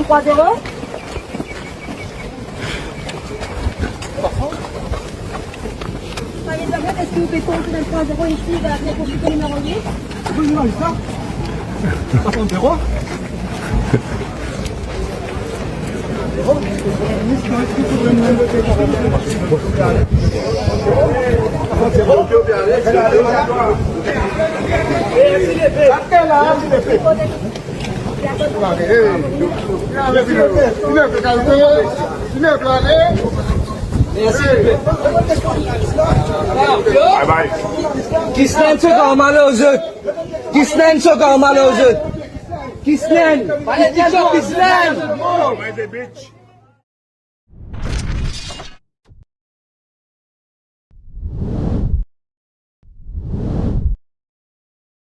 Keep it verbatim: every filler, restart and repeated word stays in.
Trois zéro. Allez, Elisabeth, est-ce que vous pouvez compter vingt-trois zéro ici, vers la poursuite numéro huit ? Oui, non, ça. Soixante zéro. Bye bye. Kistän, çokam, alô, zöt. Kistän, çokam, alô, zöt. Kistän. Kistän.